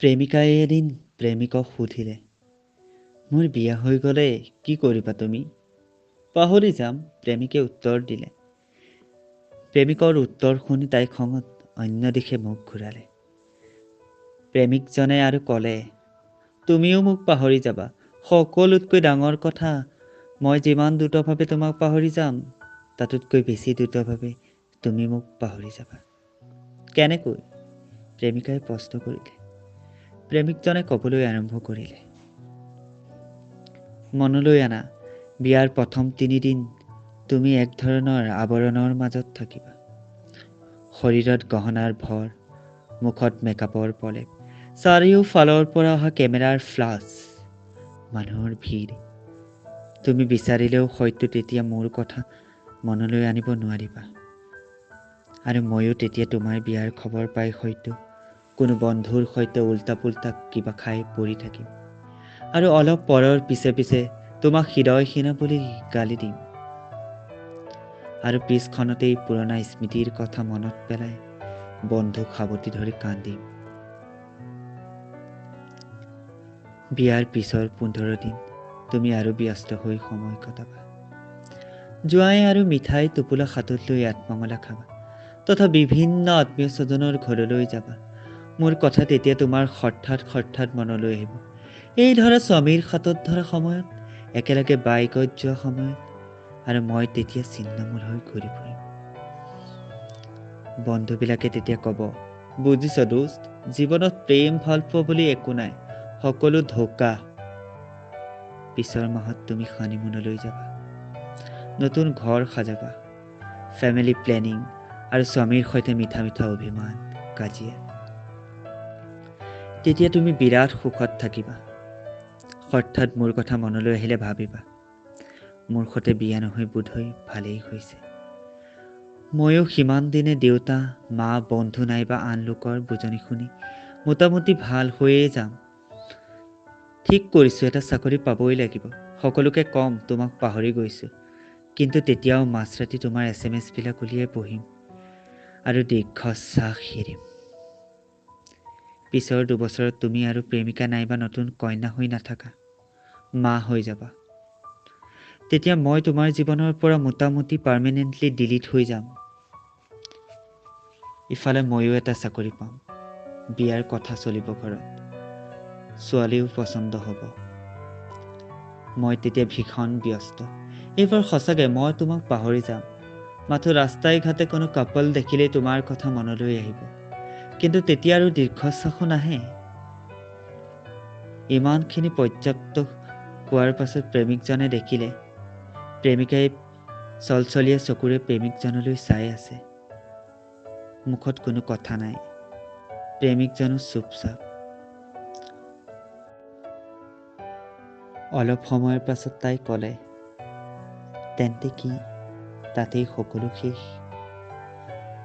প্ৰেমিকাই এদিন প্ৰেমিকক সুধিলে, মোৰ বিয়া হৈ গ'লে কি কৰিবা তুমি? পাহৰি যাম, প্ৰেমিকে উত্তৰ দিলে। প্ৰেমিকৰ উত্তৰ শুনি তাই খঙত অন্য দিশে মুখ ঘূৰালে। প্ৰেমিকজনে আৰু ক'লে, তুমিও মোক পাহৰি যাবা। সকলোতকৈ ডাঙৰ কথা, মই যিমান দ্ৰুতভাৱে তোমাক পাহৰি যাম, তাতোতকৈ বেছি দ্ৰুতভাৱে তুমি মোক পাহৰি যাবা। কেনেকৈ? প্ৰেমিকাই প্ৰশ্ন কৰিলে। প্ৰেমিকজনে ক'বলৈ আৰম্ভ কৰিলে, মনলৈ আনা, বিয়াৰ প্ৰথম 3 দিন তুমি এক ধৰণৰ আৱৰণৰ মাজত থাকিবা। শৰীৰত গহনাৰ ভৰ, মুখত মেকআপৰ প্ৰলেপ, চাৰিওফালৰ পৰা অহা কেমেৰাৰ ফ্লাছ, মানুহৰ ভিৰ। তুমি বিচাৰিলেও হয়তো তেতিয়া মোৰ কথা মনলৈ আনিব নোৱাৰিবা। আৰু ময়ো তেতিয়া তোমাৰ বিয়াৰ খবৰ পাই হয়তো কোনো বন্ধুৰ সৈতে উল্টা পুল্টা কিবা খাই পৰি থাকিম আৰু অলপ পৰৰ পিছে পিছে তোমাক হৃদয়হীনা বুলি গালি দিম আৰু পিছখনতেই পুৰণা স্মৃতিৰ কথা মনত পেলাই বন্ধুক সাৱটি ধৰি কান্দিম। বিয়াৰ পিছৰ 15 দিন তুমি আৰু ব্যস্ত হৈ সময় কটাবা। জোঁৱাই আৰু মিঠাই টোপোলা হাতত লৈ আঠমঙলা খাবা তথা বিভিন্ন আত্মীয় স্বজনৰ ঘৰলৈ যাবা। মোৰ কথা তেতিয়া তোমাৰ হঠাৎ হঠাৎ মনলৈ আহিব। এই ধৰা স্বামীৰ হাতত ধৰা সময়ত, একেলগে বাইকত যোৱা সময়ত, আৰু মই তেতিয়া ছিন্নমূল হৈ ঘূৰি ফুৰিম। বন্ধুবিলাকে তেতিয়া ক'ব, বুজিছ দোস্ত, জীৱনত প্ৰেম ভালপোৱা বুলি একো নাই, সকলো ধোকা। পিছৰ মাহত তুমি হানিমুনলৈ যাবা, নতুন ঘৰ সাজাবা, ফেমিলি প্লেনিং আৰু স্বামীৰ সৈতে মিঠা মিঠা অভিমান, কাজিয়া। তেতিয়া তুমি বিৰাট সুখত থাকিবা। হঠাৎ মোৰ কথা মনলৈ আহিলে ভাবিবা, মোৰ সৈতে বিয়া নহৈ বোধহয় ভালেই হৈছে। ময়ো সিমান দিনে দেউতা, মা, বন্ধু নাইবা আন লোকৰ বুজনি শুনি মোটামুটি ভাল হৈয়ে যাম। ঠিক কৰিছোঁ, এটা চাকৰি পাবই লাগিব। সকলোকে ক'ম তোমাক পাহৰি গৈছোঁ, কিন্তু তেতিয়াও মাজৰাতি তোমাৰ এছএমএছবিলাক উলিয়াই পঢ়িম আৰু দীৰ্ঘশ্বাস এৰিম। পিছৰ 2 বছৰত তুমি আৰু প্ৰেমিকা নাইবা নতুন কন্যা হৈ নাথাকা, মা হৈ যাবা। তেতিয়া মই তোমাৰ জীৱনৰ পৰা মোটামুটি পাৰ্মানেণ্টলি ডিলিট হৈ যাম। ইফালে ময়ো এটা চাকৰি পাম, বিয়াৰ কথা চলিব ঘৰত, ছোৱালীও পচন্দ হ'ব। মই তেতিয়া ভীষণ ব্যস্ত। এইবাৰ সঁচাকৈ মই তোমাক পাহৰি যাম। মাথো ৰাস্তাই ঘাটে কোনো কাপল দেখিলেই তোমাৰ কথা মনলৈ আহিব, কিন্তু তেতিয়া আৰু দীৰ্ঘশ্বাসো নাহে। ইমানখিনি পৰ্যাপ্ত কোৱাৰ পাছত প্ৰেমিকজনে দেখিলে, প্ৰেমিকাই চলচলীয়া চকুৰে প্ৰেমিকজনলৈ চাই আছে। মুখত কোনো কথা নাই। প্ৰেমিকজনো চুপচাপ। অলপ সময়ৰ পাছত তাই ক'লে, তেন্তে কি তাতেই সকলো শেষ?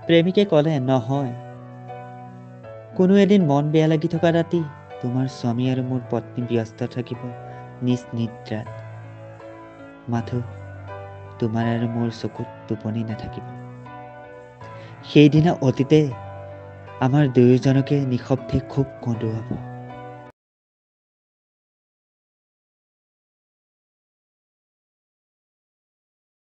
প্ৰেমিকে ক'লে, নহয়। কোনো এদিন মন বেয়া লাগি থকা ৰাতি তোমাৰ স্বামী আৰু মোৰ পত্নী ব্যস্ত থাকিব নিজ নিদ্ৰাত, মাথো তোমাৰ আৰু মোৰ চকুত টোপনি নাথাকিব। সেইদিনা অতীতে আমাৰ দুয়োজনকে নিঃশব্দে খুব কন্দুৱাব।